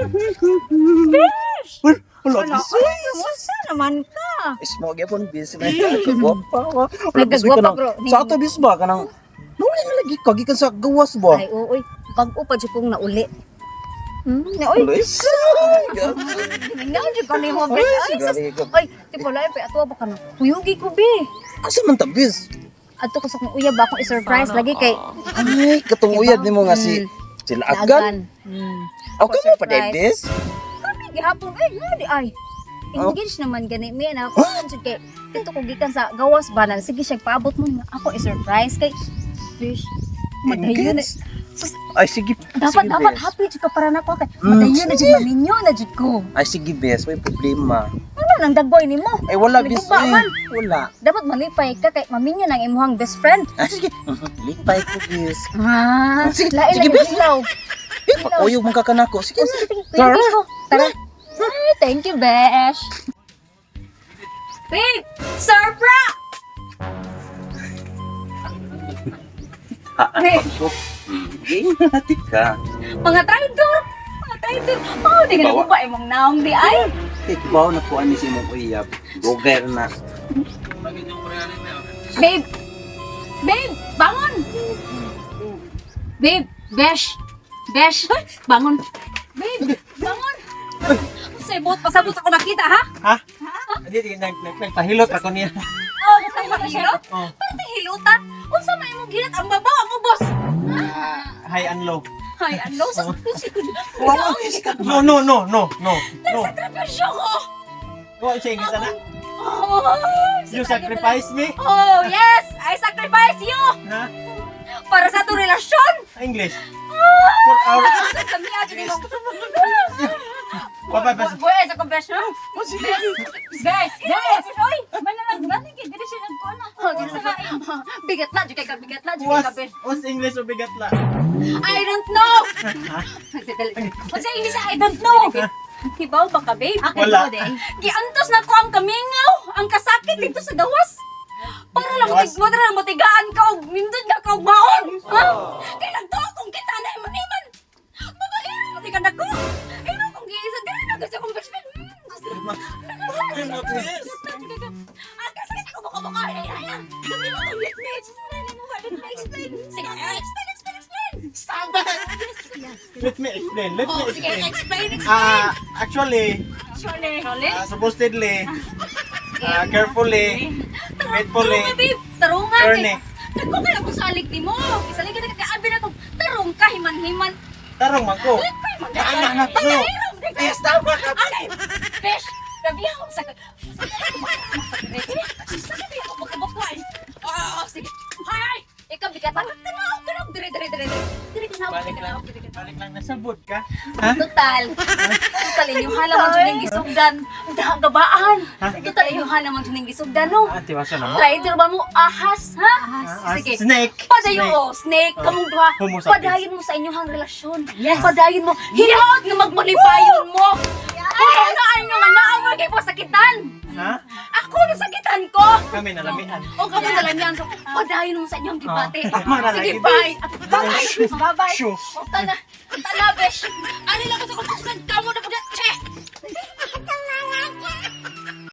Wala, Wala, bis. ay, unsa naman ka? Ismo gyapon bis na. Nagkagwapa wa. Wala bis Nagkagwapa, kanang. bro. Sa ato bis ba kanang Nauli na lagi ka gikan sa gawas ba? Ay, oo, oy. Bag-o pa jud kong nauli. Naoy. Wala is. Nga jud ko nimo, Ay, bes. Ay, sus. sigari ka. Ay, tipo lain pa ato ba ka na. Kuyugi ko be. Asa man ta bis? Adto ko sa akong uyab ba akong i-surprise lagi kay Ay, katong uyab nimo nga si sila Agan. Ako mo pa Surprise. bis? Kami gihapon ay nga di ay. Oh. Engage naman gani mi na ako jud kay dito ko gikan sa gawas ba na sige siya paabot mo nga ako i-surprise kay fish. Madayon na. Engage? Sus, Ay sige. dapat sige, dapat bes. happy jud ka para nako kay madayon na jud maminyo na jud ko. Ay sige bes, may problema. Ano nang dagboy nimo? Ay wala bis. Nagugba Eh. man. Wala. Dapat malipay ka kay maminyo nang imuhang best friend. Ay sige. Lipay ko bis. Ah, Sige, lain sige, lagi bes. hilaw. Eh, pakuyog man ka kanako. Sige Oh, na. sige, sige, Tara. kuyugi ko. Tara. Ay, thank you, Besh. Babe, surprise! Ah, Babe. Game ka. Mga traitor! Mga traitor! Oh, di ka Bawa. na ba imong naong di ay? Ikaw na po ani si imong uyab. Goger na. Babe! Babe, bangon! Babe, Besh! Besh, bangon! Babe, bangon! Sabot, pasabot ako nakita, ha? Ha? Hindi, di, nagpahilot ako niya. Oh, nagpahilot? Oh. Parte hilutan? Unsa may imong gilat ang babaw ang ubos? High and low. Ay, ano sa No, no, no, no, no, no. Sakripisyo ko! Go, siya English, ana. Oh, You sacrifice me? Oh, yes! I sacrifice you! Ha? Para sa atong relasyon! English. For our. Sus, kami ato ni mong. Bye-bye, bye. Boy, sa confession. Guys, Guys, oy! Manalag ba? Dili siya nagkuha. Oh, dili sa kain. Bigat na, jud kay ka bigat na, jud kay ka What's, besh. what's English o bigat la? I don't know. Unsa English sa I don't know? Hibaw ba ka, babe? Wala. Giantos na ko ang kamingaw, ang kasakit dito sa gawas. Para lang Gawas? mo para lang matigaan ka og nindot ka og maon. Ha? Kay nagtuo kong kita na maniman. Babaero mo ti ka nako. Iro kong giisa diri na sa akong best friend. Ang kasakit ko baka baka ay ay. Dami mo tong let me explain. Let me explain. Sige, explain, explain, explain. Stop it! Let me explain. Let me Oh, sige, explain. explain, explain. Ah, actually, Actually, supposedly, carefully, faithfully, Tarong ka, babe. Tarong nga. Ernie. Nagko kaya kung salig ni mo. Isalig ka na kaabi na kung tarong ka, himan-himan. Tarong man ko. Likoy man. Ana, na, no. Yes, tama ka. Anay, besh, grabe ako sa. Sakit ako magkabukway. Oo, sige. Hay! Ikaw, bigatan. Tanaw, tanaw. Dire, dire, dire, dire. Dire, tanaw, Balik dire, lang. tanaw, dire, tanaw. Balik lang, nasabot ka. Total. Total, inyong halaman dyan yung gisugdan. Gabaan. Total, inyong halaman dyan yung gisugdan, no? Ah, tiwasa na mo. Traitor ba mo? Ahas, ha? Ah, Sige. Snake. Padayon Snake. mo, snake, kamong duha. Homo sapiens. Padayon mo sa inyong relasyon. Yes. Padayon mo. Hinaot nga magmalipayon mo. Yes. Ano ay nga naamoy kay pasakitan. Ha? Ako na sakitan ko. Kami nalamian. O kamo na lang yan. So, padayon mo sa inyong gibate. Ah. Tama na Sige, lagi, bye. Bye. Bye-bye. Shoo. O, tana. Tana, besh. Ano lang ko sa kumpusan. Kamo na po. Che.